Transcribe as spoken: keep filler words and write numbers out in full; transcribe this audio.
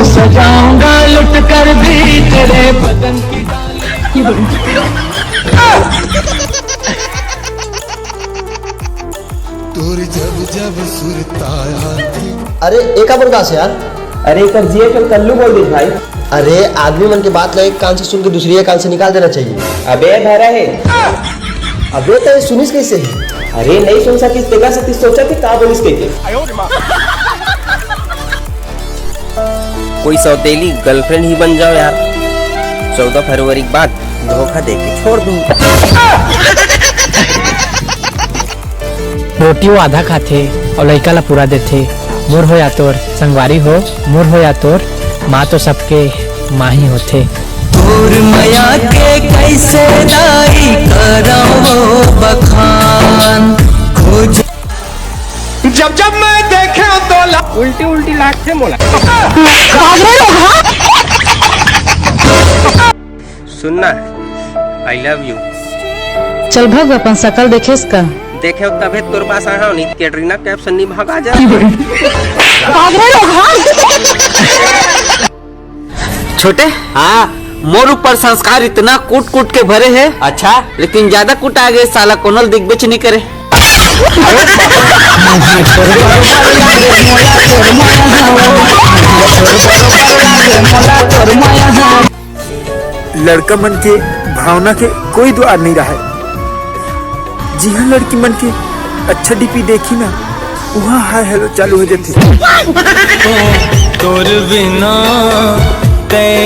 सजाऊंगा लुट कर भी तेरे बदन की तोर जब जब सुरता आथे। अरे, एका प्रकाश यार। अरे, एकर जिए के कल्लू बोल दे भाई। अरे, आदमी मन के बात ला एक कान से सुन के दूसरी कान से निकाल देना चाहिए। अबे, भरा है। अबे, तय सुनिस कैसे? अरे, नहीं सुन सकिस, तेकर से सोचा कि का बोलिस कहिके। कोई सौतेली गर्लफ्रेंड ही बन जाओ यार। चौदह फरवरी के बाद धोखा दे के छोड़ दूं। रोटी वो आधा खाथे अउ लइका ला पूरा देथे। मोर हो या तोर संगवारी हो, मोर हो या तोर माँ तो सबके माँ ही होथे। तोर मया के कैसे दाई करव बखान। खोज जब जब मैं देखे तो ला उल्टी उल्टी लागथे मोला। सुनना, I love you। चल भग, अपन शकल देखेस का? देखे तभे तोर पास आहा, नहीं कैटरीना कैफ से नहीं भगा जा। छोटे, हाँ, मोर ऊपर संस्कार इतना कूट कूट के भरे है। अच्छा। लेकिन ज्यादा कुटा गे साला, कोनो ल दिखबेच नहीं करे। लड़का मन के भावना के कोई द्वार नहीं रहा है। जिहां लड़की मन के अच्छा डीपी देखी ना, उहां हाय हेलो चालू हो जाथे। तोर बिना कै